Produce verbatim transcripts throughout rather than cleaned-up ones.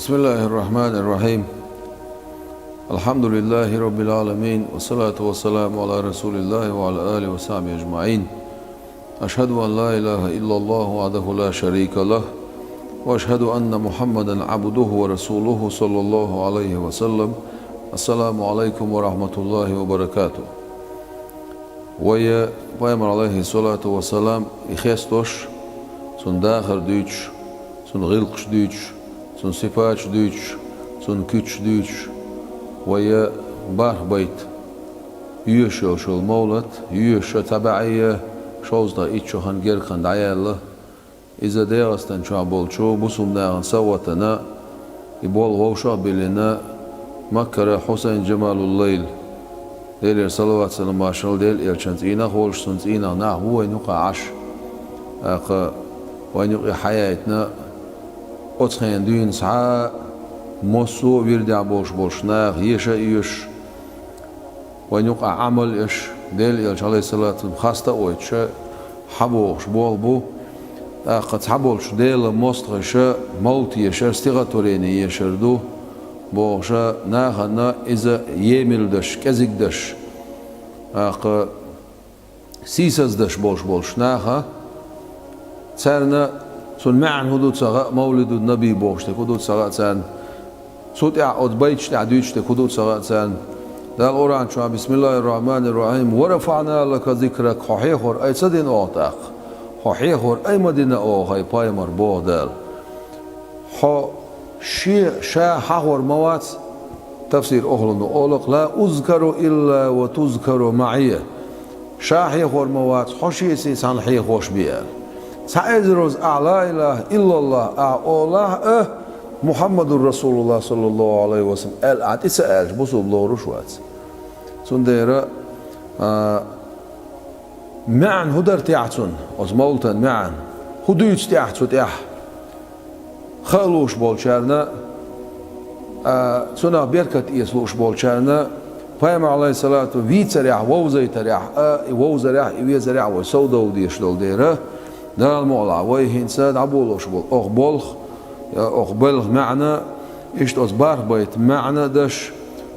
بسم الله الرحمن الرحيم. الحمد لله رب العالمين، والصلاة والسلام على رسول الله وعلى آله وصحبه أجمعين. أشهد أن لا إله إلا الله وحده لا شريك له، وأشهد أن محمدا عبده ورسوله صلى الله عليه وسلم. السلام عليكم ورحمة الله وبركاته. Вай Пайхамар, алейхиссалату вассалам, и хестош, цун дахар дуьйцуш, цун гӀиллакхаш дуьйцуш, цун сипаташ дуьйцуш, цун куьцаш дуьйцуш, вай бархӀ байт йоьшуш йолуш йолу мовлад, йоьшуш цхьа бӀе шовзткъе итт шо хан герга хан дӀаяьлла. Иза ДегӀастан чохь болчу бусулба нахана сов а тана, и болх вовшах а биллина, Маккара Хьусайн Джамалуллайл, Делера салават-салам маршалла Делан элчан цӀийнах а волуш, цуьнан цӀийнах нах бу вайна юкъахь Ӏаш. ТӀаккха вайна юкъе хьаяйтина, оцу хенан дуьйна схьа а массо а вирдехь болуш болчу наха еша а йоьшуш, вайна юкъахь Ӏамал а еш, Делан элча, алейхиссалату вассалам, хаста а войтуш, хьабохуш болх бу. ТӀаккха цхьаболчу Делан мостагӀаша мовлад ешар, стихотворени ешар ду, бохуша, нахана иза емал деш, кӀезиг деш, тӀаккха сийсаздеш болуш болчу наха, царна цунна маьӀна хӀун ду ца хаьа, мовлидун наби бохуш дерг хӀун ду ца хаьа царна, цу тӀехь оцу байташ тӀехь дуьйцуш дерг хӀун ду ца хаьа царна. Дала Къуръан чохь: «Бисмиллахир-рахманир-рахим. Ва рафаъна лака зикрак». Хьо хьехор ай ца дина оха тӀаккха? Хьо хьехор ай ма дина оха, хӀай пайхамар, боху Дала. Хьо шен ша хьахор ма вац, тафсир охлуна олакх: «Ла узкару илла ва тузкару маӀия». Ша хьехор ма вац, хьо шеца цхьаьна хьехош бен аьлла. Цхьа эзар роза ахь «Ла илаха иллаллах» ахь олахь а, «Мухьаммадур Расулуллах, саллаллаху Ӏалайхи ва саллам» аьлла ахь тӀе ца аьлча, бусулба лоруш вац. Цундела, а, маьӀна хӀун дара тӀехь цунна, оцу мовлатан маьӀна? ХӀун дуьйцу тӀехь цу тӀехь? Хаа лууш болчарна, а, цунах беркат эца лууш болчарна, пайхамар, алейхиссалату, вийцарехь, вовзайтарехь, а, и вовзарехь, и везарехь вай совдовла дезаш долу дела, Дала мукъалахь, вай хӀинца дӀаболош болу оха болх, я оха белхан маьӀна, иштта оцу бархӀ байтан маьӀна а даш,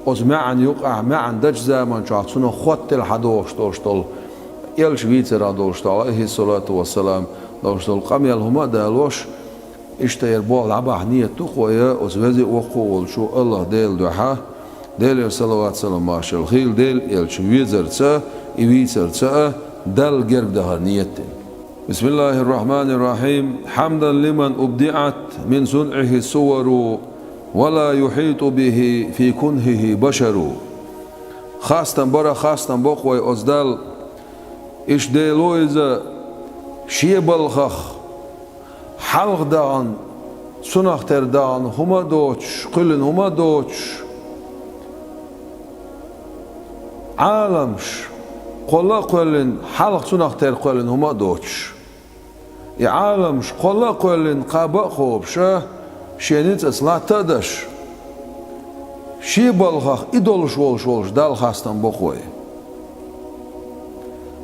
оцу маьӀна юкъахь, маьӀна дечу заман чохь цунах хоттал хьадохуш долуш долу, элча вийцарехь долуш долу, алейхиссалату вассалам, долуш долу къамел хӀума а далош, иштта яра болх дӀабахьа нийят ду-кх вай оцу веза а воккха а волчу АллахӀ Делан дуьхьа, Делера салават-салам маршалла хуьлда Делан элча везарца а, и вийцарца а Далла герга дахар нийят дина. بسم الله الرحمن الرحيم. حمدا لمن أبدعت من صنعه الصور، ولا يحيط به في كنهه بشر. Хастам бара, хастам бо-кх вай оцу Далла. Иштта Дела ву иза, шен балхах хьалха дахана, цунах тера дахана хӀума а доцуш, кхоьллина хӀума а доцуш, Ӏаламаш кхолла а кхоьллина, хьалха цунах тера кхоьллина хӀума а доцуш. И Ӏаламаш кхолла а кхоьллина, кхаба а кхобуш, шен ницкъаца латта а даш, шен балхах и долуш волуш волчу Далла хастам бо-кх вай.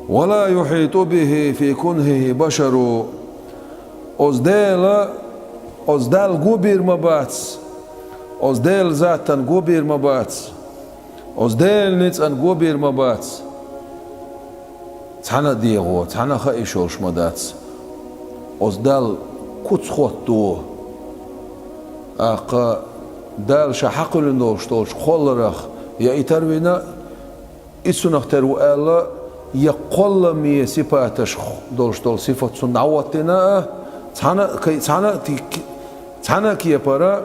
ولا يحيط به في كنهه بشر. Оцу Дела, оцу Далла го бийр ма бац, оцу Делан затан го бийр ма бац, оцу Делан ницкъан го бийр ма бац. Цхьана а дегӀо, цхьана а хаийш йолуш ма дац. Оцу Далла куц хоттадо. ТӀаккха Дала Ша хьакхоьллина долуш долчу кхолларах я и тарвина, и Цунах тера ву аьлла, я кхолламе сипаташ долуш долу сифат цунна дӀахӀоттийна а, цхьана а кхе-, цхьана а ти-, цхьана а кепара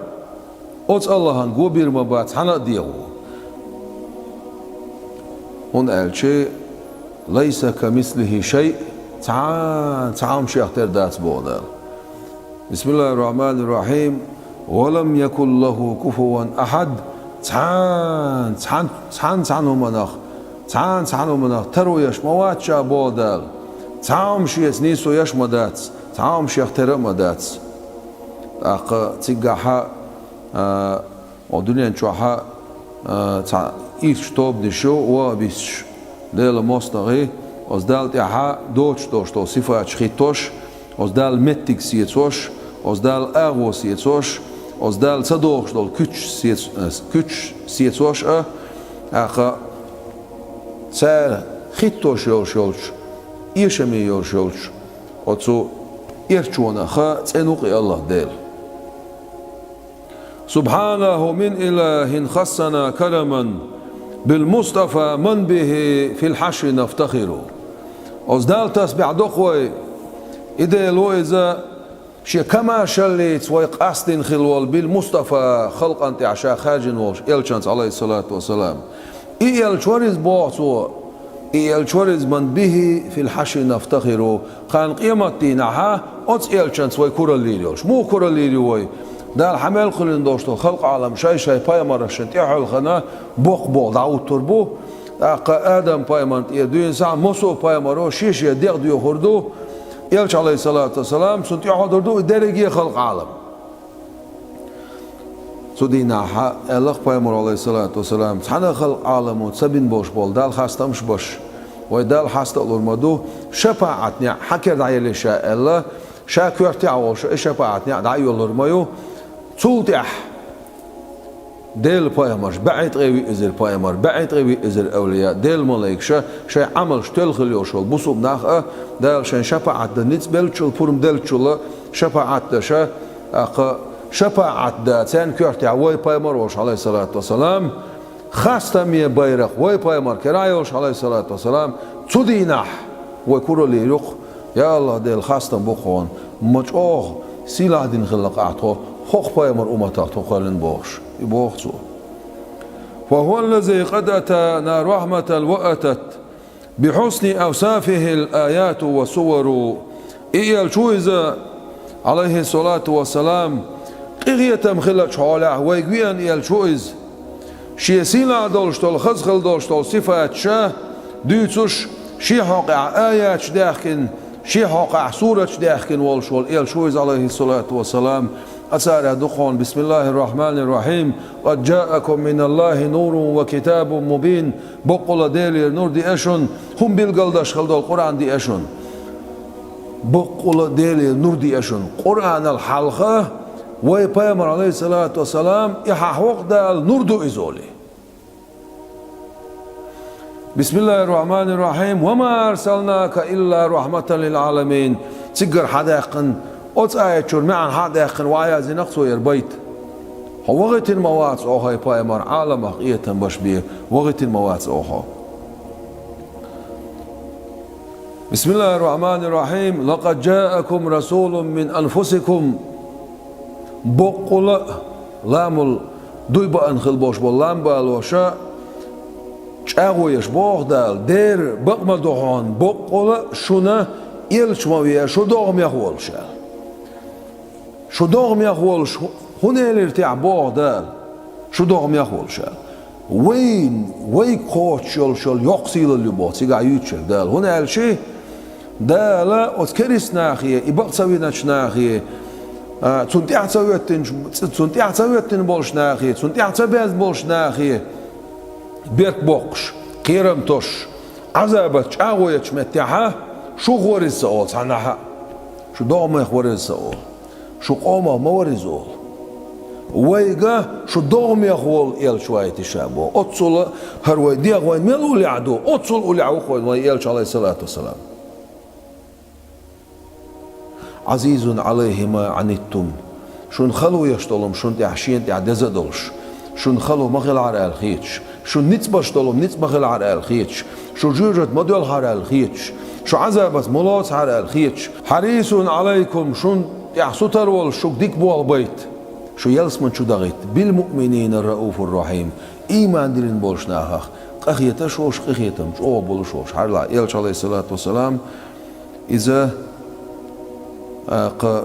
оцу АллахӀан го бийр ма бац цхьана а дегӀо. ХӀунда аьлча, «Лайса камислихи шай», цхьа, цхьа хӀума шех тера дац боху Дала. بسم الله الرحمن الرحيم. ولم يكن له كفوا أحد. Цхьан, цхьан, цхьан, цхьан хӀуманах, цхьан, цхьан хӀуманах таро еш ма вац Ша боху Дала. Цхьа хӀума Шеца нийсо еш а ма дац, цхьа хӀума Шех тера а ма дац. ТӀаккха цигахьа, а, Оха дуьнен чохьа, а, цхьа ирчу тобанаш ю, вахӀабисташ, Делан мостагӀий, оцу Далла тӀехьа доцуш долуш долу сифаташ хӀиттош, оцу Далла меттиг сецош, оцу Далла агӀо сецош, Оцу Дала ца дохуш долу куьчаш сецо-, куьчаш сецош а, тӀаккха цара хӀиттош йолуш йолчу, эшаме йолуш йолчу оцу эрчонах цӀена ву-кх и АллахӀ Дела. سبحانه من إله خصنا كرما بالمصطفى من به في الحشر نفتخر. Оцу Далла тасбихь до-кх вай, и Дела ву иза, Шен камашаллица вай къастийна хилла волу, бил Мустафа, халкъана тӀехь ша хаьржина волуш, элчанца, Ӏалайхиссалату вассалам. И элча вара иза, боху цо, и элча вара иза, من به في الحشر نفتخر. Кхана къематдийнахьа оцу элчанца вай куралла йийр йолуш. Муха куралла йийр ю вай? Дала хьан мел кхоьллина долуш долу халкъ-Ӏалам шай-шай пайхамаршна тӀаьхьалхана боккха болу дӀахӀуттур бу. ТӀаккха Адам-пайхамарна тӀера дуьйна схьа, массо а пайхамаро шен-шен дегӀ доьхур ду, элча, Ӏалайхиссалату вассалам, цунна тӀаьхьахӀуттур ду и дерриге халкъ-Ӏалам. Цу дийнахьа аьлла-кх пайхамаро, Ӏалайхиссалату вассалам, цхьана а халкъ-Ӏаламо ца бина болуш болу Далла хастамаш беш, вай Далла хаста а лур ма ду, шапаӀат неӀ хьан кара дӀаелла ша аьлла, ша коьртехь а волуш и шапаӀат неӀ дӀа а йоллур ма ю. Цул тӀаьхьа Делан пайхамарш, бӀе ткъе виъ эзар пайхамар, бӀе ткъе виъ эзар авлия, Делан малайкаша, шайн Ӏамалш тоьлла хилла йолуш йолу бусулба нах а, Дала шайн шапаӀат дан ницкъ беллачул, пурба деллачул шапаӀат деш, тӀаккха шапаӀат дан царна коьртехь вай пайхамар волуш, Ӏалайхиссалату вассалам, хастаме байракх вай пайхамар керахь йолуш, Ӏалайхиссалату вассалам, цу дийнахь вай куралла йийр ю-кх, я АллахӀ Дела, хастам бу-кх хьуна, ма чӀогӀа сийлахь дина хилла-кх ахь тхо, хӀокху пайхамар умматах тхо кхоьллина бохуш. И боху цо. فهو الذي قد أتانا رحمة وأتت بحسن أوصافه الآيات والسور. И элча ву иза, Ӏалайхиссалату вассалам, къинхетам хиллачу хьолехь вайга веана элча ву иза. Шен сийлахь долуш долу, хаза хила долуш долу сифаташ дуьйцуш, шен хьокъехь аяташ даьхкина, шен хьокъехь сураташ даьхкина волуш волу элча ву иза, Ӏалайхиссалату вассалам. Аса царех ду-кх хьуна: بسم الله الرحمن الرحيم، قد جاءكم من الله نور وكتاب مبين. Баккъала Делера нур деа шуна, хӀума билгалдеш хила долу Къуръан деа шуна. Баккъала Делера нур деа шуна. Къуръанал хьалха вай пайхамар, Ӏалайхиссалату вассалам, и хьан хьокъехь Дала нур ду иза олий. بسم الله الرحمن الرحيم، وما أرسلناك إلا رحمة للعالمين. Цигара хьадаьккхина, оцу аят чуьра маьӀна хьадаьккхина, вай яздина-кх цо яра байт. Хьо вахийтина ма вац оха, хӀай пайхамар, Ӏаламах къинхетам беш бен, вахийтина ма вац оха. بسم الله الرحمن الرحيم، لقد جاءكم رسول من أنفسكم. Баккъала а, ламул дуй баъан хила болуш болу лам балоша, чӀагӀо еш боху Дала, дера бакъ ма ду хьуна, баккъала а шуна элча ма веа, шу догӀмех волуш аьлла. Шу догӀмех волуш хӀу-, хӀунда элира техьа боху Дала? Шу догӀмех волуш аьлла. Вайн, вайга кхочуш йолуш йолу йоккха сийлалла ю боху цигахь юьйцуш ерг Дала. ХӀунда аьлча, Дала оцу керист нахе, и бакъ ца виначу нахе, а, цунна тӀаьхьа ца хӀоьттинчу, ц-, цунна тӀаьхьа ца хӀоьттина болуш нахе, цунна тӀаьхьа ца безна болуш нахе, берк боккхуш, кхерам тосуш, Ӏазабаца чӀагӀо ечу меттехьа, шух вара иза ца олу цхьаннахьа, шу догӀмех вара иза ца олу. Шу къомах ма вара иза олу. Вайга шу догӀмех волу элча ваийти ша боху. Оццула хӀара вай дегӀ вайн мел уллехь ду, оццул уллехь ву-кх вайн вайн элча, Ӏалайхиссалату вассалам. عزيز عليه ما عنتم. Шуна хало еш долу-м шуна тӀехь, шена тӀехь деза а долуш. Шуна хало ма хилахьара аьлла хеташ. Шуна ницкъ беш долу-м ницкъ ма хилахьара аьлла хеташ. Шу жоьжат ма доьлхьара аьлла хеташ. Шу Ӏазабаца ма лоцахьара аьлла хеташ. حريص عليكم, шуна тӀехь сутара волуш, шуьга дика болх байта. Шу ялсамани чу дахийта. بالمؤمنين رءوف رحيم. Ийман диллина болчу нахах къахеташ волуш, къинхетам чӀогӀа болуш волуш. Хьарла элча, Ӏалайхиссалату вассалам, иза, а, кха,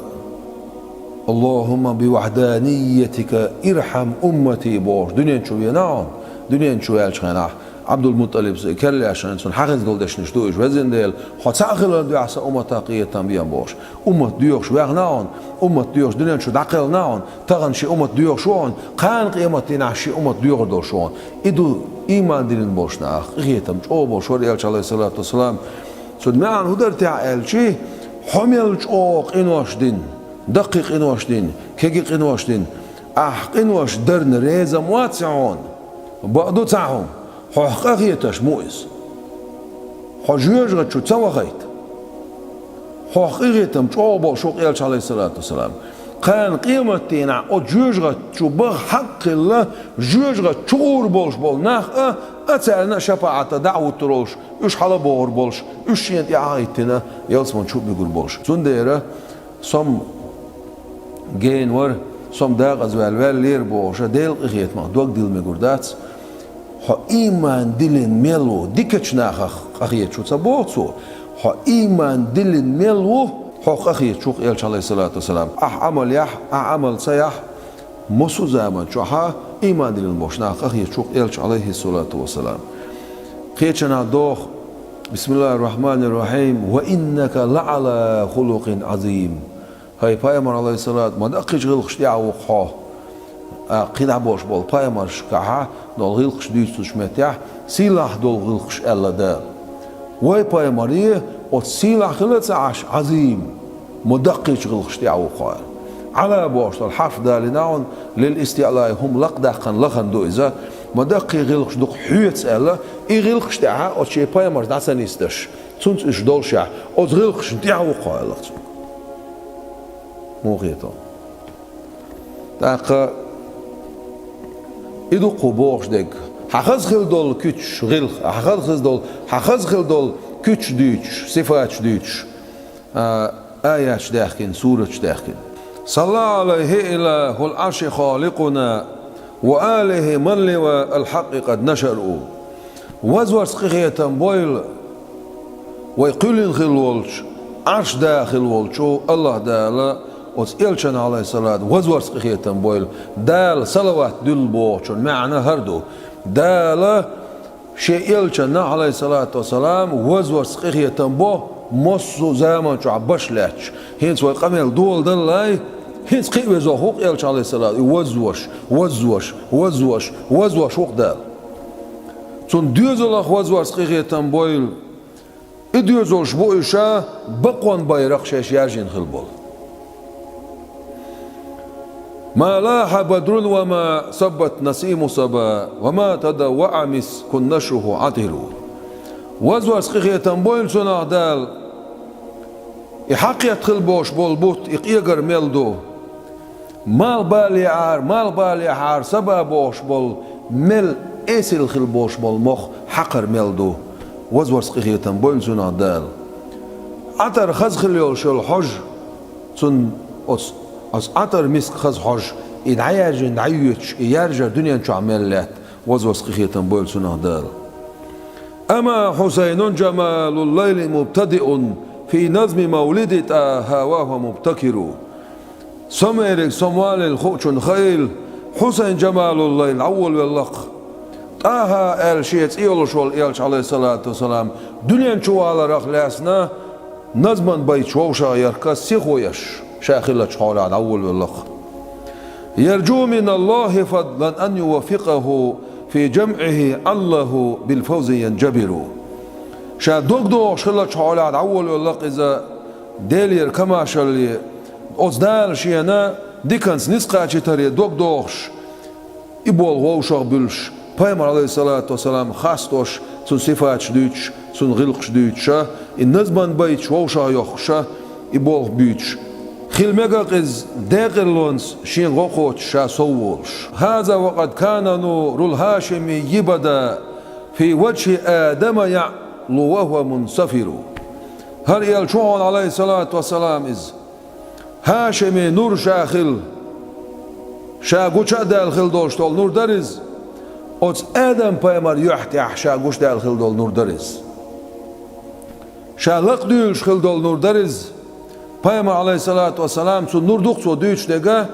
اللهم بوحدانيتك ارحم أمتي бохуш, дуьнен чу веана хьуна, дуьнен чу ваьллачу хенахь, Ӏабдул-МутӀалиб керла яьшна, цунна хьан хезна долу дешнаш ду уьш, везан Дела, хьо цхьаъ хиларна дуьхьа сан умматах къинхетам бе бохуш. Уммат доьхуш ваьхна хьуна, уммат доьхуш дуьнен чу дӀакхелхина хьуна, тахана шен уммат доьхуш ву хьуна, кхана къематдийнахь шен уммат доьхур долуш ву хьуна. И ду ийман диллина болчу нахах къинхетам чӀогӀа болуш вара элча, Ӏалайхиссалату вассалам. Цуьнан маьӀна хӀун дара техьа аьлча, хьо мел чӀогӀа къинош дина, даккхий къинош дина, кегий къинош дина, Ахь къинош дарна реза ма вац хьуна, бакъду цхьа хӀума, хьох къахеташ ма ву иза. Хьо жоьжахати чу ца вахийта. Хьох къахетам чӀогӀа болуш ву-кх Элча, Ӏалайхиссалату вассалам. Кхана къематдийнахь оцу жоьжахати чу баха хьакъ хилла, жоьжахати чу гӀур болуш болу нах а, а царна а шапаӀатан дӀа а хӀуттур волуш, уьш хьалабохур болуш, уьш шена тӀаьхьа а хӀиттина, ялсамани чу а буьгур болуш. Цундела со-м гена вара, со-м декъаза ваьлла ваьллера бохуш, Делан къинхетамах дог дилла мегар дац. Хьо ийман диллина мел ву, дикачу нахах къахеташ ву ца боху цо, хьо ийман диллина мел ву, хьох къахеташ ву-кх Элча, Ӏалайхиссалату вассалам. Ахь Ӏамал яхь, ахь Ӏамал ца яхь, массо а заман чохь а ийман диллина болчу нахах къахеташ ву-кх Элча, Ӏалайхиссалату вассалам. Кхечанхьа доху: «Бисмиллахир-рахманир-рахим, ва иннака лаӀала хулукъин Ӏазим». ХӀай пайхамар, Ӏалайхиссалат, ма даккхийчу гӀиллакхаш тӀехь ву-кх хьо. А, кхидӀа болуш болу пайхамаршкахьа долу гӀиллакхаш дуьйцучу меттехь, сийлахь долу гӀиллакхаш аьлла Дала. Вай пайхамаре оцу сийлахь хила а ца Ӏаш, Ӏазим, ма даккхийчу гӀиллакхаш тӀехь ву-кх хьо аьлла. Ӏала бохуш долу хьарф далийна хьуна, лил истиълаи, хӀума лакхадаккхана лахана ду иза, ма даккхий гӀиллакхаш ду-кх хьоьца аьлла, и гӀиллакхаш тӀехьа оцу шен пайхамарш дӀа ца нисдеш, цуьнца уьш долушехь, оцу гӀиллакхашна тӀехь ву-кх хьо аьлла-кх цо. Муха хетал. ТӀаккха и ду-кх бохуш дерг. Хьан хаза хила долу куьчаш гӀиллакх-, хьан хаза хила долу, хьан хаза хила долу куьчаш дуьйцуш, сифаташ дуьйцуш, а, аяташ даьхкина, сураташ даьхкина. Салла Ӏалайхи илахул Ӏарши халикъуна, ва алихи ман лива ал-хьакъи къад нашару. Вазварца къинхетам бойла вай кхоьллина хила волчу, Ӏарш да хила волчу АллахӀ Дала оцу Элчанна, Ӏалайхиссалат, вазварца къинхетам бойла. Дала салават дуьллу бохучун маьӀна хӀара ду. Дала шен Элчанна, Ӏалайхиссалату вассалам, вазварца къинхетам бо, массо а заман чохь баш лаьтташ. ХӀинца вай къамел доладаллай, хӀинца кхин а везох ву-кх Элча, Ӏалайхиссалат, и вазвош, вазвош, вазвош, вазвош ву-кх Дала. Цунна доьзалах вазварца къинхетам бойла. И доьзалш бу уьш а бакъонан байракх шаьш яьржина хила болу. Ма лаха бадрун ва ма саббат насиму саба, ва ма тадавваа мискун нашруху Ӏатиру. Вазварца къинхетам бойла цунах Дала. И хьакхетта хила бохуш болу бутт, и къегар мел ду. Малхбалехьара, малхбалехьара саба бохуш болу мел эсала хила бохуш болу мох хьакхар мел ду. Вазварца къинхетам бойла цунах Дала. Ӏатар хаза хила йолуш йолу хьожа, цунна оцу, оцу Ӏатар миска хаза хьожа, и дӀаяьржина дӀайоьдуш, и яьржар дуьнен чохь мел лаьтта. Вазварца къинхетам бойла цунах Дала. Ама Хьусайнун жамалул лайли мубтадиун, фи назми мавлиди ТӀаха ва хӀуа мубтакиру. Со ма ерриг, со ма валлал хуучунна хаийла, Хьусайн жамалул лайл дӀаволавелла-кх. ТӀаха аьлла шен цӀе йолуш волу Элча, Ӏалайхиссалату вассалам, дуьнен чу валарах лаьцна, назман байташ вовшах ярка сихо еш, ша хиллачу хьолехь дӀаволавелла-кх. Яржу миналлахи фадлан ан юваффикъаху фи жамъихи Ӏаллаху бил фавзи янжабиру. Ша дог дохуш хиллачу хьолехь дӀаволавелла-кх иза, Делера камашалле, оцу Дала шена диканца нисхъачийтаре дог дохуш, и болу вовшах буьллуш, пайхамар, Ӏалайхиссалату вассалам, хас дош, цуьнан сифаташ дуьйцуш, цуьнан гӀиллакхаш дуьйцуш а, и назман байташ вовшах йохкуш а, и болх буьйцуш. Хила мега-кх иза декъалонца шен гӀо кхочуш ша сов волуш. Хаза ва къад кана нурул хӀашимийи бада, фи ваджхӀи Адама яӀлу ва хӀуа мунсафиру. ХӀара Элча ву хьуна, Ӏалайхиссалату вассалам, иза. ХӀашимий нур ша хилла. Ша гуча а даьлла хила долуш долу нур дара иза. Оцу Адам-пайхамар юьхь тӀехь ша гучадаьлла хила долу нур дара иза. Ша лакхдуьйлуш хила долу нур дара иза. Пайхамар, Ӏалайхиссалату вассалам, цу нур ду-кх цо дуьйцуш дерг,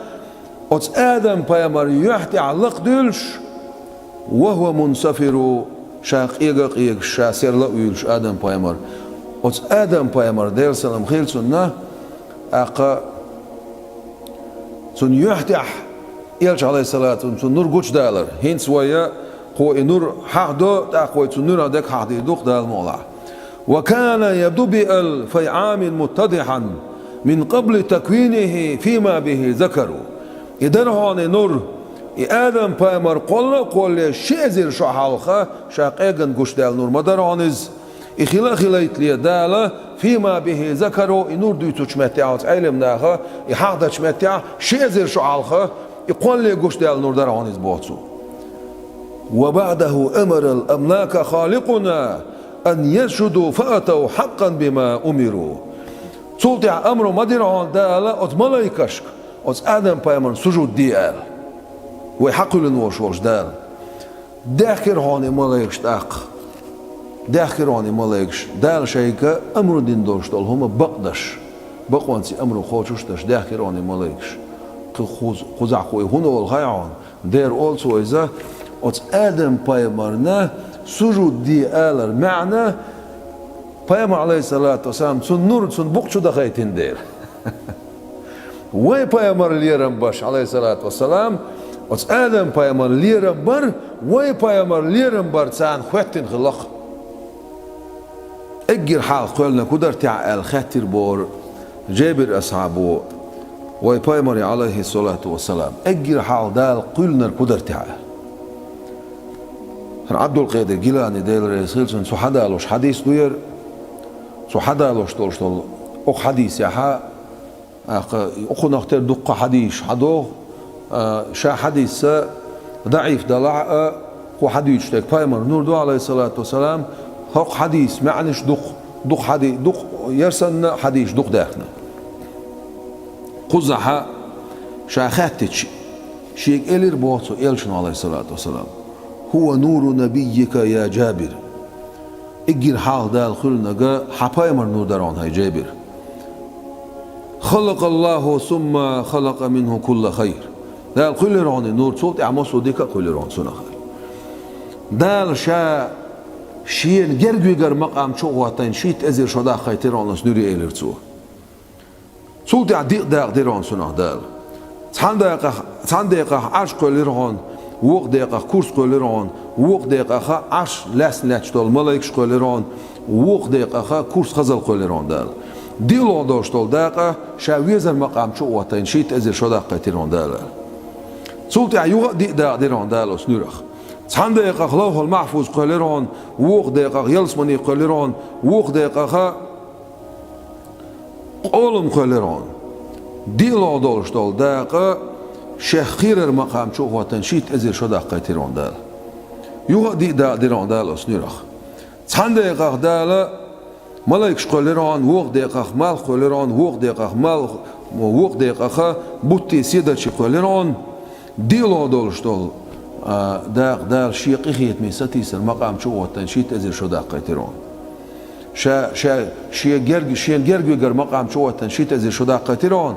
оцу Адам-пайхамар юьхь тӀехь лакхдуьйлуш, ва хӀуа мунсафиру, ша къега а къегаш, ша серла а вуьйлуш Адам-пайхамар. Оцу Адам-пайхамар, Делан салам хила цунна, тӀаккха цунна юьхь тӀехь Элча, Ӏалайхиссалату, цунна нур гучудалар. ХӀинца вай кхо и нур хьахдо, тӀаккха вай цу нуьрах дерг хьахдийр ду-кх Дала мукъалахь. Ва кана ядубиал файъамин муттадихьан мин къабли таквинихи фима бихи закару. И дара хьона и нур, и Адам-пайхамар кхолла а кхоллале ши эзар шо хьалха ша къеган гуш даьлла нур ма дара хьона иза. И хила а хилийтале Дала, فيما به ذكروا, и нур дуьйцучу меттехь оцу Ӏелам наха и хьахадечу меттехь, ши эзар шо хьалха и кхоллале гуш даьлла нур дара хьона иза боху цо. وبعده أمر الأملاك خالقنا أن يسجدوا فأتوا حقا بما أمروا. Цул тӀаьхьа амру ма дира хьона Дала оцу малайкашка оцу Адам-пайхамарна сужуд де аьлла. Вай хьакхоьллина волуш волчу Дала. Даьхкира хьона и малайкаш тӀаккха. Даьхкира хьона и малайкаш. Дала шайга амру дина долуш долу хӀума бакъдеш. Бакъонца и амру кхочуш а деш, даьхкира хьона и малайкаш. Кху-, кхуза-, кхузахь кху и хӀун олу хаьа хьона? Дера олу цо иза, оцу Адам-пайхамарна сужуд де алар маьӀна, пайхамар, Ӏалайхиссалату вассалам, цунна нур, цунна букъ чу дахийтина дела. Вай пайхамар лерам беш, Ӏалайхиссалату вассалам, оцу Адам-пайхамар лерам бар, вай пайхамар лерам бар царна хӀоьттина хилла-кх. Эггара хьалха кхоьллинарг хӀун дара техьа аьлла хаьттира боху Джабир асхьабо вай пайхамаре, Ӏалайхиссалату вассалам. Эггара хьалха Дала кхоьллинарг хӀун дара техьа аьлла. ХӀара Ӏабдулкъадир Гилани, Дела реза хила цунна, цо хьадалош хьадис ду яра. Цо хьадалош долуш долу окху хьадисехьа, тӀаккха, укхунах тера дуккха хьадисаш хьадоху, а, ша хьадисца даӀиф далахь а, кху хьадуьйцуш дерг пайхамар нур ду, Ӏалайхиссалату вассалам, хӀокху хьадисца маьӀнаш дукха, дукха хьади-, дукха, яра санна хьадисаш дукха даьхна. Кхузахьа ша хаьттича, шега элира боху цо элчано, Ӏалайхиссалату вассалам: «هو نور نبيك يا جابر». Эггара хьалха Дала кхоьллинарг хьан пайхамар нур дара хьуна, хӀай Джабир. «خلق الله ثم خلق منه كل خير». Дала кхоьллира хьуна и нур, цул тӀаьхьа массо а дика а кхоьллира хьуна цунах. Дала ша шена герга вигар макъам чу а хӀоттайна, шийтта эзар шо даккхийтира хьуна оцу нуьре, элира цо. Цул тӀаьхьа диъ дакъа дира хьуна цунах Дала. Цхьана декъах, цхьана декъах Ӏарш кхоьллира хьуна, вукху декъах курс кхоьллира хьуна, вукху декъаха Ӏарш лаьцна лаьтташ долу малайкаш кхоьллира хьуна, вукху декъаха курс хазал кхоьллира хьуна Дала. ДиълагӀа долуш долу дакъа ша везар макъам чу а хӀоттайна, шийтта эзар шо даккхийтира хьуна Дала. Цул тӀаьхьа юха а диъ дакъа дира хьуна Дала оцу нуьрах. Цхьана декъах Лавхьул-Махьфуз кхоьллира хьуна, вукху декъах ялсамани кхоьллира хьуна, вукху декъаха къолам кхоьллира хьуна. ДиълагӀа долуш долу дакъа шех кхерар макъам чу а хӀоттайна, шийтта эзар шо даккхийтира хьуна Дала. Юха а диъ дакъа дира хьуна Дала оцу нуьрах. Цхьана декъах Дала малайкаш кхоьллира хьуна, вукху декъах малх кхоьллира хьуна, вукху декъах малх, вукху декъаха бутти седарчий кхоьллира хьуна. ДиълагӀа долуш долу, а, дакъа Дала шен къинхетаме сатийсар макъам чу а хӀоттайна, шийтта эзар шо даккхийтира хьуна. Ша, ша, шен герг-, шена герга вигар макъам чу а хӀоттайна, шийтта эзар шо даккхийтира хьуна.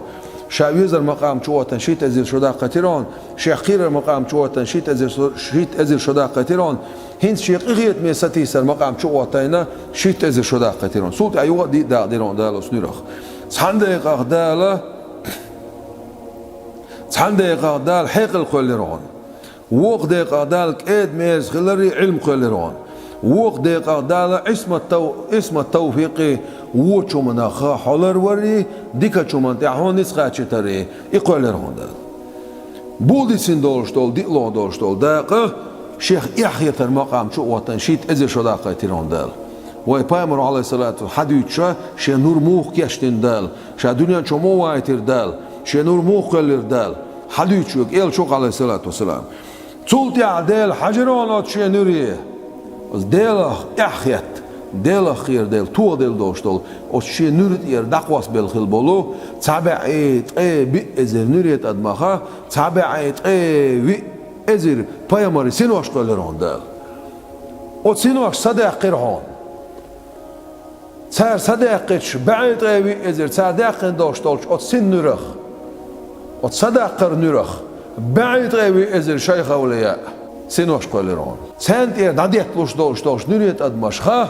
Ша везар макъам чу а хӀоттайна, шийтта эзар шо даккхийтира хьуна. Шех кхерар макъам чу а хӀоттайна, шийтта эзар шо, шийтта эзар шо даккхийтира хьуна. ХӀинца шен къинхетаме сатийсар макъам чу а хӀоттайна, шийтта эзар шо даккхийтира хьуна. Цул тӀаьхьа юха а диъ дакъа дира хьуна Дала оцу нуьрах. Цхьана декъах Дала Цхьана декъах Дала хьекъал кхоьллира хьуна. Вукху декъах Дала кӀеда-мерза хиларе Ӏилма кхоьллира хьуна. Вукху декъах Дала Ӏисмат тав-, Ӏисмат, тавфикъе вочу хӀуманах хьо ларваре, дикачу хӀуманна тӀехь хьо ницкъ кхачийтаре, и кхоьллира хьуна Дала. Бул дисина долуш долу, диълагӀа долуш долу дакъа шех эхь хетар макъам чу а хӀоттайна, шийтта эзар шо даккхийтира хьуна Дала. Вай пайхамаро, Ӏалайхиссалату, хьадуьйцуша шен нур муха кечдина Дала, ша дуьнен чу муха вайтира Дала, шен нур муха кхоьллира Дала, хьадуьйцуш верг элча ву-кх, Ӏалайхиссалату вассалам. Цул тӀаьхьа Дела хьажира хьуна оцу шен нуьре. Делах эхь хетта, Делах кхера, Дела тоха делла долуш долу оцу шен нуьра тӀера дӀакхоссабелла хилла болу цхьа бӀе ткъе биъ эзар нуьре тӀадамаха, цхьа бӀе ткъе виъ эзар пайхамарийн синош кхоьллира хьуна Дала. Оцу синош садаьккхира хьуна. Цара садаьккхича, бӀе ткъе виъ эзар цара даьккхина долуш долчу оцу син нуьрах, оцу садаккхар нуьрах, бӀе ткъе виъ эзар шайх-авлияъ синош кхоьллира хьуна. Царна тӀера дӀадетталуш долуш долчу нуьре тӀадамашха,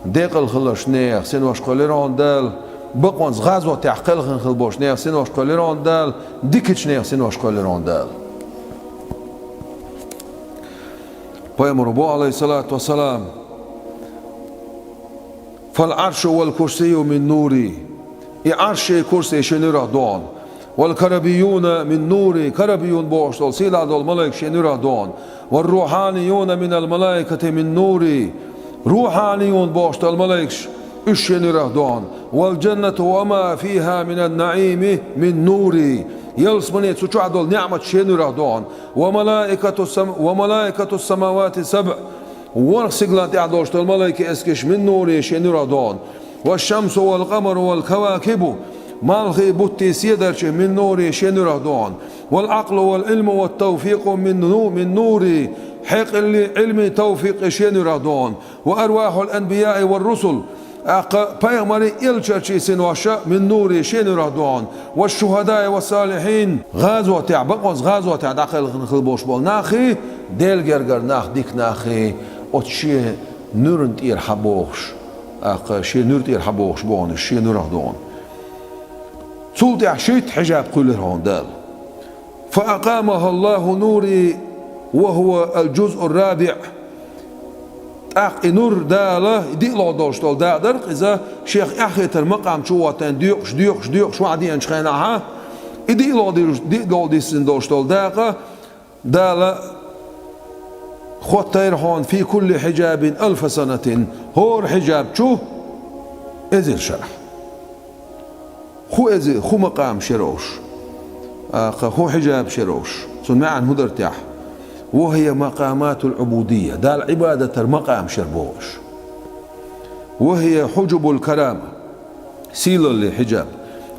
декъала хиллачу нехан синош кхоьллира хьуна Дала, бакъонца гӀазотехь кхелхина хилла болчу нехан синош кхоьллира хьуна Дала, дикачу нехан синош кхоьллира хьуна Дала. Пайхамаро боху, Ӏалайхиссалату вассалам: «فالعرش والكرسي من نوري». И Ӏарш а, курси а шен нуьрах ду хьуна. والكربيون من نوري, карабиюн бохуш долу сийлахь долу малайкаш шен нуьрах догӀу. والروحانيون من الملائكة من نوري, рухьанийюн бохуш долу малайкаш уьш шен нуьрах догӀу. والجنة وما فيها من النعيم من نوري, ялсамани, цу чохь долу неӀмат шен нуьрах догӀу. وملائكة السم-, وملائكة السماوات السبع, ворхӀ сигалан тӀехь долуш долу малайкийн эскарш من نوري, шен нуьрах догӀу. والشمس والقمر والكواكب, малхий, буттий, седарчий من نوري, шен нуьрах догӀу. والعقل والعلم والتوفيق من نو-, من نوري, хьекъаллий, Ӏилмий, тавфикъий шен нуьрах догӀу. وأرواح الأنبياء والرسل, тӀаккха пайхамарийн, элчанийн синош من نوري, шен нуьрах догӀу. والشهداء والصالحين, гӀазотехь, бакъонца гӀазотехь дӀакхелхина хила болуш болу нахий, Делан гергара нах, дика нахий, оцу шен нуьрна тӀера хьабохуш, тӀаккха шен нуьра тӀера хьабохуш боху уьш, шен нуьрах догӀу. Цул тӀаьхьа шийтта хьижаб кхоьллира хьуна Дала. فأقامها الله نوري وهو الجزء الرابع. ТӀаккха и нур Дала, и диълагӀа долуш долу дакъа дара-кх иза, шех эхь хетар макъам чу а хӀоттийна, доькъуш, доькъуш, доькъуш ваьӀ деанчу хенахь, и диълагӀа дилуш, диълагӀа дисина долуш долу дакъа Дала хӀоттийра хьуна في كل حجاب ألف سنة, хӀора хьижаб чу эзар шарахь. ХӀун эзар, хӀун макъамаш яра уьш? ТӀаккха хӀун хьижабаш яра уьш? Цуьнан маьӀна хӀун дара техьа? وهي مقامات العبودية, Далла Ӏибадат дара макъамаш яра боху уьш. وهي حجب الكرامة, сийлаллин хьижаб.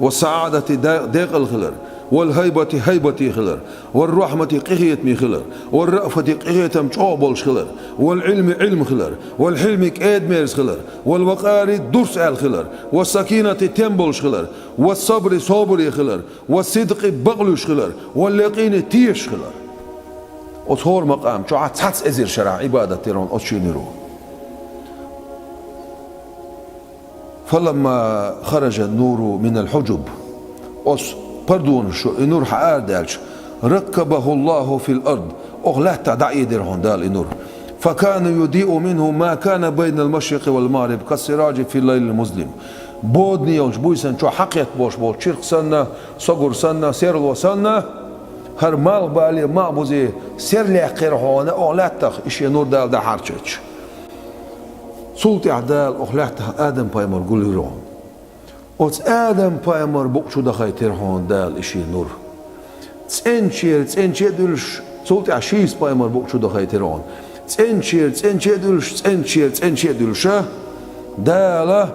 والسعادة, де-, декъал хилар. والهيبة, хӀайбате хилар. والرحمة, къинхетаме хилар. والرأفة, къинхетам чӀогӀа болуш хилар. والعلم, Ӏилма хилар. والحلم, кӀеда-мерза хилар. والوقار, дурс аьлла хилар. والسكينة, тем болуш хилар. والصبر, собаре хилар. والصدق, бакълуьйш хилар. واليقين, тешаш хилар. Оцу хӀора макъам чохь цхьацца эзар шарахь Ӏибадат дира хьуна оцу шен нуьро. فلما خرج النور من الحجب, оцу пардонаш чу и нур хьаара даьлча, ركبه الله في الأرض, оха лаьттах дӀаэдира хьуна Дала и нур. فكان يضيء منه ما كان بين المشرق والمغرب كالسراج في الليل المظلم. Бодане йолчу буьйсанна чохь хьакхетта болуш болчу чиркх санна, согур санна, серло санна, хӀара малхбале, малхбузе серлаьккхира хьуна оха лаьттах и шен нур Дала дӀахьарчийча. Цул тӀаьхьа Дала оха лаьттах Адам-пайхамар гулйира хьуна. Оцу Адам-пайхамар букъ чу дахийтира хьуна Дала и шен нур. ЦӀеначера цӀеначе а дуьллуш, цул тӀаьхьа Шиса-пайхамар букъ чу дахийтира хьуна. ЦӀеначера цӀеначе а дуьллуш, цӀеначера цӀеначе а дуьллуша, Дала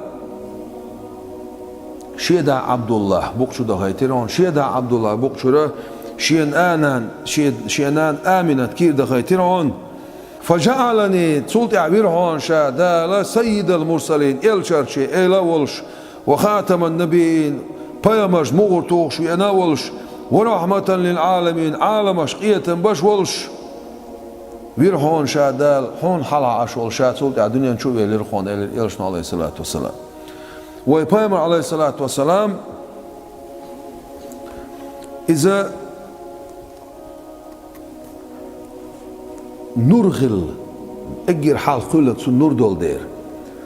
шен да Ӏабдуллахь букъ чу дахийтира хьуна. Шен да Ӏабдуллахь букъ чуьра шен а нана, шен, шен нана Аминат кийра дахийтира хьуна. فجعلني, цул тӀаьхьа вира хьуна ша Дала سيد المرسلين, элчанийн эла а волуш, وخاتم النبيين, пайхамаршна мухӀар тухуш веана а волуш, ورحمة للعالمين, Ӏаламашна къинхетам беш а волуш, вира хьуна ша Дала, хьуна хьалха Ӏаш волу ша цул тӀаьхьа дуьнен чу а велира хьуна, элира элчано, عليه الصلاة والسلام. Вай пайхамар, عليه الصلاة والسلام, иза нур хилла, эггара хьалха кхоьллина цуьнан нур долу дела.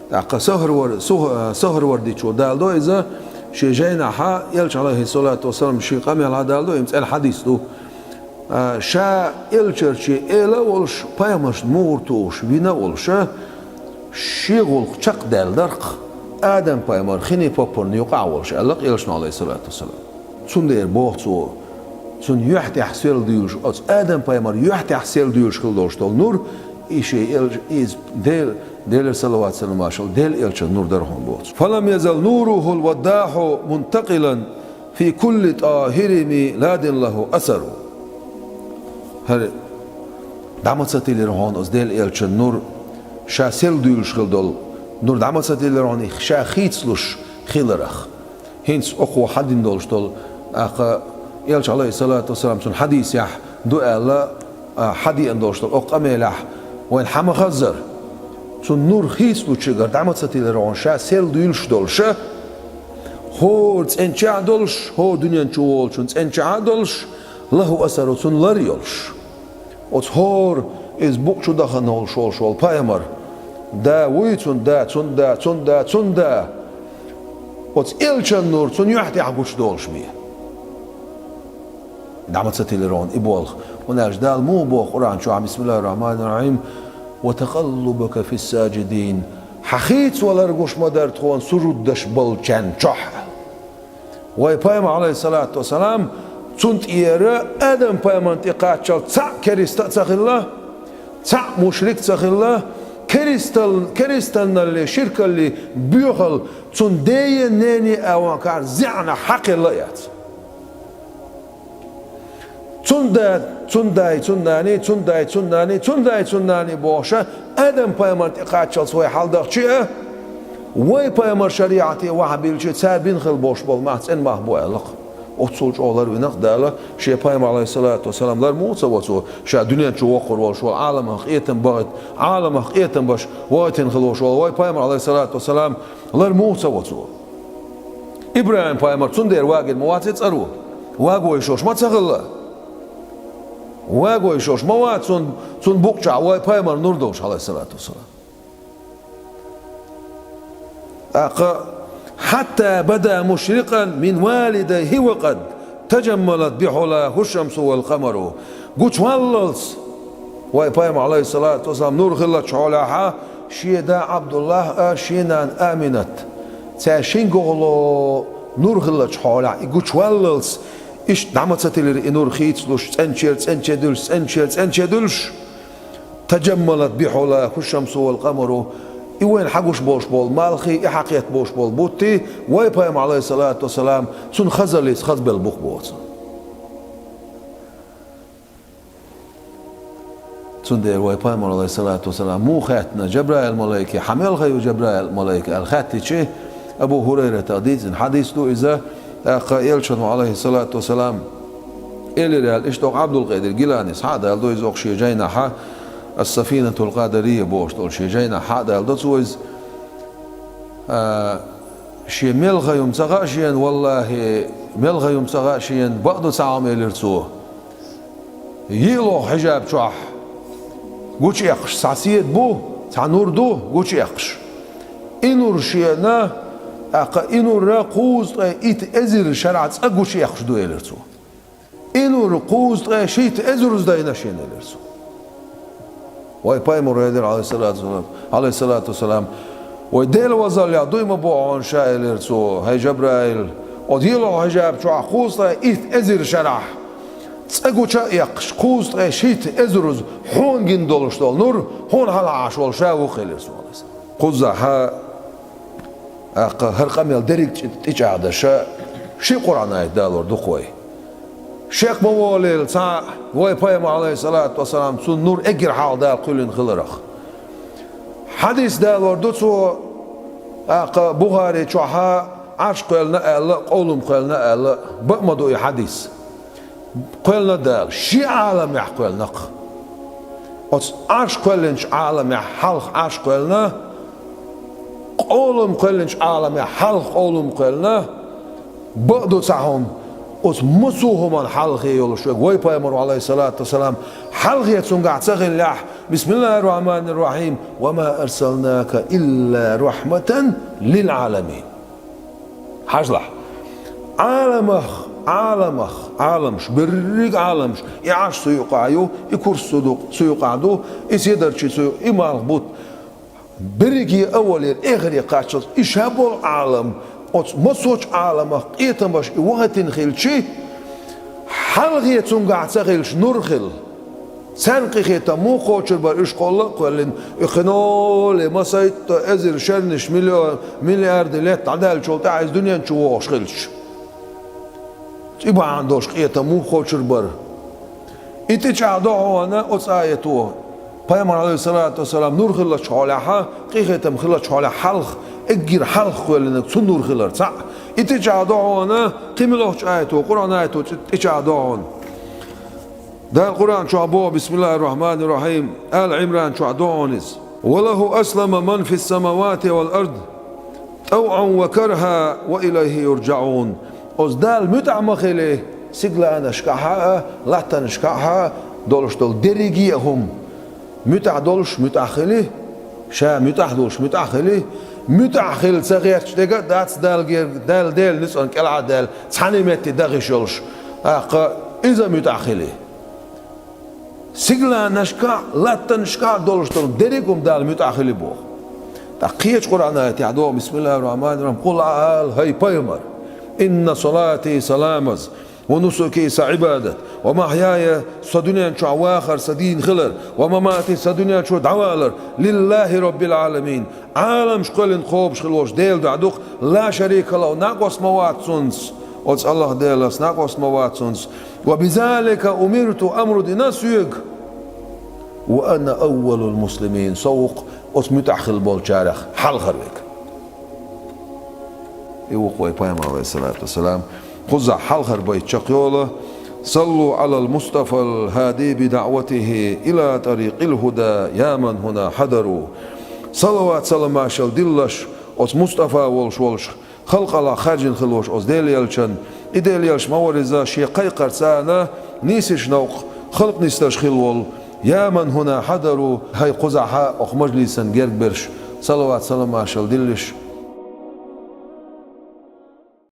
ТӀаккха Сахарвар-, Сух-, Сахарвардичо даладо иза, шен жайнахьа, элча, عليه الصلاة والسلام, шен къамелехь даладо, и цӀена хьадис ду. А, ша элчанийн эла а волуш, пайхамаршна мухӀар тухуш вина а волуша, шен гӀуллакх чекхдаьлла дара-кх Адам-пайхамар хинин поппарна юкъахь а волуш, аьлла-кх элчано, عليه الصلاة والسلام. Цундела боху цо, цуьнан юьхь тӀехь сел дуьйлуш, оцу Адам-пайхамаран юьхь тӀехь сел дуьйлуш хила долуш долу нур, и шен элча-, иза Дела, Делера салават-салам хуьлда, Делан элчанан нур дара хьуна боху цо. فلم يزل نوره الوضاح منتقلا في كل طاهر ميلاد له أثر. ХӀара дӀа ма ца тиллира хьуна оцу Делан элчанан нур, ша сел дуьйлуш хила долу нур дӀа ма ца тиллира хьуна, ша хийцалуш хиларх. ХӀинца окхо хьадина долуш долу, тӀаккха элча, عليه الصلاة والسلام, цуьнан хьадисехь ду аьлла, а, хьадеана долуш долу окху къамелехь вайна хьан ма хаззара. Цуьнан нур хийцалучуьнгара дӀа ма ца тиллира хьуна, ша сел дуьйлуш долуша, хӀора цӀеначохь а долуш, хӀора дуьнен чу волчун цӀеначохь а долуш, له أثر, цуьнан лар а йолуш. Оцу хӀора иза букъ чу дахана волуш волуш волу пайхамар, да вуй цуьнан да, цуьнан да, цуьнан да, цуьнан да. Оцу элчанан нур цуьнан юьхь тӀехь гучудолуш бен. ДӀа ма ца тиллира хьуна и болх. ХӀунда аьлча Дала муха боху Къуръан чохь, бисмиллахӀир-рахьманир-рахьим: «Ва такъаллубака фис-сажидин». Хьан хийцавалар гуш ма дара тхуна сужуд деш болчарна чохь. Вай пайхамар, Ӏалайхиссалату вассалам, цунна тӀера Адам-пайхамарна тӀе кхаччалц цхьаъ кериста а ца хилла, цхьаъ мушрик а ца хилла, керистал-, керистаналлий, ширкаллий боьхалла цунна ден а, ненан а агӀончара зӀенехь хьакхелла а яц. Цунна да, цунна дай, цунна наний, цунна дай, цунна наний, цунна дай, цунна наний бохуш, Адам-пайхамарна тӀе кхаччалц вай хьаладахча а, вай пайхамар шариӀате вахьа биллича, цара бина хила болуш болу мах цӀена мах бу аьлла-кх. Оццул чӀогӀа ларвина-кх Дала шен пайхамар, Ӏалайхиссалату вассалам, лар муха ца вацо, ша дуьнен чу воккхур волуш волу, Ӏаламах къетам бахийта, Ӏаламах къетам беш вахийтина хила волуш волу вай пайхамар, Ӏалайхиссалату вассалам, лар муха ца вацо. ИбрахӀим-пайхамар цундела вагийна ма вац и цӀаро. Ваго йиш йолуш ма ца хилла. Ваго йиш йолуш ма вац цунна, цунна букъа чохь вай пайхамар нур долуш, Ӏалайхиссалату вассалам. ТӀаккха: «Хьатта бада мушрикъан мин валидайхи ва къад тажаммалат бихьулаху шамсу вал къамару». Гучуваллалц вай пайхамар, Ӏалайхиссалату вассалам, нур хиллачу хьолехь, шен да Ӏабдуллахь а, шен нана Аминат, цара шина гӀоло нур хиллачу хьолехь, и гучуваллалц, иштта дӀа ма ца тиллира и нур хийцалуш, цӀеначера цӀеначе дуьллуш, цӀеначера цӀеначе дуьллуш. «Тажаммалат бихьулаху шамсу вал къамару». И вайна хьагуш болуш болу малхий, и хьакхетта болуш болу буттий, вай пайхамар, Ӏалайхиссалату вассалам, цунна хазаллица хазбелла бу-кх боху цо. Цундела вай пайхамар, Ӏалайхиссалату вассалам, муха хаьттина Жабраил-малайке: «Хьан мел хан ю, Жабраил-малайк?» аьлла хаьттича, Абу ХӀурайрата дийцина хьадис ду иза, тӀаккха элчано, Ӏалайхиссалату вассалам, элира аьлла, иштта окху Ӏабдулкъадир Гиланис хьа а даладо иза окху шен жайнахьа, «Ас-Сафинатул Къадария» бохуш долу шен жайнахьа хьа а даладо цо иза. А, шен мел хан ю-м ца хаьа шена, валлахӀи, мел хан ю-м ца хаьа шена, бакъду цхьа хӀума, элира цо. ЙиълагӀа хьижаб чохь гучуэккхаш цхьа седа бу, цхьа нур ду гучуэккхаш. И нур шена, тӀаккха и нур кхузткъе итт эзар шарахь цкъа гучуэккхаш ду, элира цо. И нур кхузткъе шийтта эзарза дайна шена, элира цо. Вай пайхамар элира, Ӏалайхиссалату вассалам, Ӏалайхиссалату вассалам: «Вай Делан вазаллех дуй ма боху хьуна ша», элира цо, хӀай Жабраил, оцу йиълагӀа хьижаб чохь кхузткъе итт эзар шарахь цкъа гуча а эккхаш, кхузткъе шийтта эзарза хьуна гина долуш долу нур хьуна хьалха Ӏаш волу ша ву-кх, элира цо, Ӏалайхиссалам. Кхузахьа, тӀаккха хӀара къамел дерриг тӀе-, тӀечӀагӀдеш ши Къуръан аят далор ду-кх вай. Шек ма волийла цхьа вай пайхамар, Ӏалайхиссалату вассалам, цунна нур эггара хьалха Дала кхоьллина хиларх. Хьадис далор ду цо, тӀаккха Бухари чохьа Ӏарш кхоьллина аьлла, къовлам кхоьллина аьлла, бакъ ма ду и хьадис. Кхоьллина Дала, шен Ӏаламехь кхоьллина-кх. Оцу Ӏарш кхоьллинчу Ӏаламехь хьалха Ӏарш кхоьллина, къовлам кхоьллинчу Ӏаламехь хьалха къовлам кхоьллина, бакъ ду цхьа хӀума, оцу массо а хӀуманна хьалхе йолуш верг вай пайхамар ву, Ӏалайхиссалату вассалам, хьалхе цуьнгахь ца хиллехь, бисмиллахӀир-рахьманир-рахьим, «Ва ма арсалнака илла рахьматан лил-Ӏаламин». Хьажалахь. Ӏаламах, Ӏаламах, Ӏаламаш, берриг Ӏаламаш, и Ӏарш цу юкъахь ю, и курс цу ду-, цу юкъахь ду, и седарчий цу ю-, и малхбутт. Берриге а валийра, эхаре кхаччалц и ша болу Ӏалам, оцу массочу Ӏаламах къетамаш и вахийтина хилчи, хьалхе цуьнгахь ца хилча нур хилла. Царна къинхетам муха кхочур бара, уьш кхолла а кхоьллина, и кхин олий масайтта эзар шернаш миллион, миллиарди лет дӀадаьллачул тӀаьхьа иза дуьнен чу вогӀуш хилча? И бахьана долуш къетам муха кхочур бара? И тӀечӀагӀдо хьуна оцу аято. Пайхамар, Ӏалайхиссалату вассалам, нур хиллачу хьолехьа, къинхетам хиллачу хьолехь хьалха, эггара хьалха кхоьллинарг цу нур хилар цхьаъ. И тӀечӀагӀдо хьуна кхин муьлххачу аято, Къуръан аято тӀечӀагӀдо хьуна. Дала Къуръан чохь боху, бисмиллахӀир-рахьманир-рахьим, Ала Ӏимран чохь ду хьуна иза: «Ва лахӀу аслама ман фис-самавати вал ард, тавӀан ва кархӀа, ва илайхӀи юржаӀун». Оцу Далла муьтӀахь ма хили, сигаланашкахьа а, латтанашкахьа а долуш долу дерриге а хӀума. МуьтӀахь долуш муьтӀахь хили, ша муьтӀахь долуш муьтӀахь хили, муьтӀахь хила ца гӀерташ дерг а дац Далла гер-, Далла Делан ницкъан кӀелхьа а даьлла, цхьана метте даха йиш йолуш. ТӀаккха Иза муьтӀахь хили. Сигаланашкахь, латтанашкахь долуш долу дерриг а хӀума Далла муьтӀахь хили боху. ТӀаккха кхечу Къуръан аятехь догӀу: «Бисмиллахир-рахманир-рахим. Къул», ала, хӀай пайхамар: «Инна салати», сан ламаз, «ва нусуки», сан Ӏибадат, «ва махьяя», сан дуьнен чохь вахар, сан дийна хилар, «ва мамати», сан дуьнен чу дӀавалар, «лиллахи роббил Ӏаламин», Ӏаламаш кхоьллина кхобуш хила волчу Делан дуьхьа ду-кх, «ла шарика лаху», накъост ма вац цуьнца, оцу Аллах Делаца накъост ма вац цуьнца, «ва бизалика умирту», амру дина соьга, «ва ана аввалул муслимин», со ву-кх оцу муьтӀахь хила болчарах хьалхара верг. И ву-кх вай пайхамар, алейхиссалату вассалам. Кхузахь хьалхара байт чекхйолу: «Саллу Ӏалал Мустафал хӀади би даъватихи ила тӀарикъил хӀуда, я ман хӀуна хьадару». Салават-саламашал диллалаш оцу Мустафа волуш волчу, халкъалахь хаьржина хила волуш оцу Делан элчан, и Делан элча ма вара иза, шен кхайкхарца нийсачу новкъа халкъ нисдеш хила волу, «я ман хӀуна хьадару», хӀай кхузахь окху мажлисан герга берш, салават-саламашал диллалаш